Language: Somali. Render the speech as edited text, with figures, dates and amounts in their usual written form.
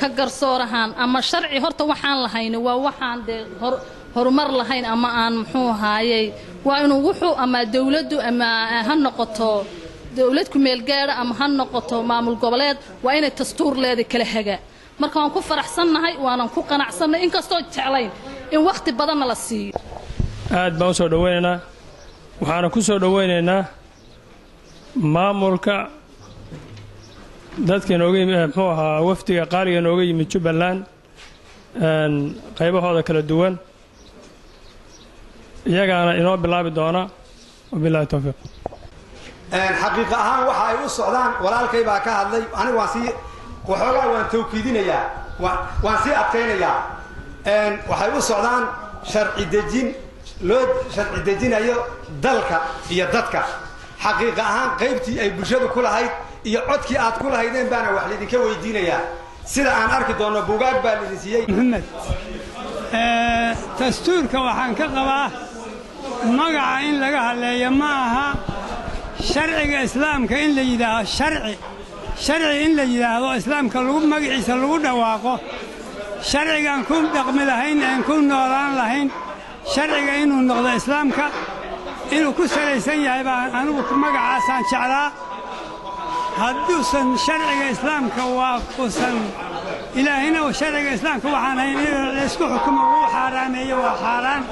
Ka garsoor ahaan ama sharci, horta waxaan lahayn waa waxaan dee horumar lahayn ama aan muxuu ahaayey. Waa inuu wuxuu ama dowladdu ama ha noqoto dowlad ku-meelgaadha ama ha noqoto maamul goboleed, waa inay dastuur leeda kala hagaa. Marka waan ku faraxsannahay, waanan ku qanacsannahay, inkastoo jeclayn in wakhti badanna la siiyo. Aad baan u soo dhowaynaynaa, waxaana ku soo dhowaynaynaa maamulka dadka inooga yimi, muxuu ahaa, wafdiga qaaliga inooga yimid Jubbaland qaybahooda kala duwan. Iyagaana inoo bilaabi doona. Wabillahi towfiiq. Xaqiiqa ahaan waxa ay u socdaan walaalkay baa ka hadlay. Anigu waan sii waxoogaa waan tawkiidinayaa, waan sii adkaynayaa. Waxay u socdaan sharci dejin loo sharci dejinayo dalka iyo dadka. Xaqiiqa ahaan qaybtii ay bulshadu ku lahayd iyo codkii aad ku lahaydeen baana wax laydinka weydiinayaa. Sida aan arki doonno, buugaag baa laydin siiyey. Maxamed, dastuurka waxaan ka qabaa magaca in laga hadleeyo ma aha. Sharciga Islaamka in la yidhaaho, sharci sharci in la yidhaahdo, Islaamka lagu magaciisa lagu dhawaaqo, sharcigaan ku dhaqmi lahayn aan ku noolaan lahayn, sharciga inuu noqdo Islaamka inuu ku salaysan yahay baan anigu magacaasaan jeclaa. Hadduusan sharciga Islaamka waafusan, Ilaahina sharciga Islaamka waxaan hayn in laysku xukumo wuu xaaraameeyo, waa xaaraan.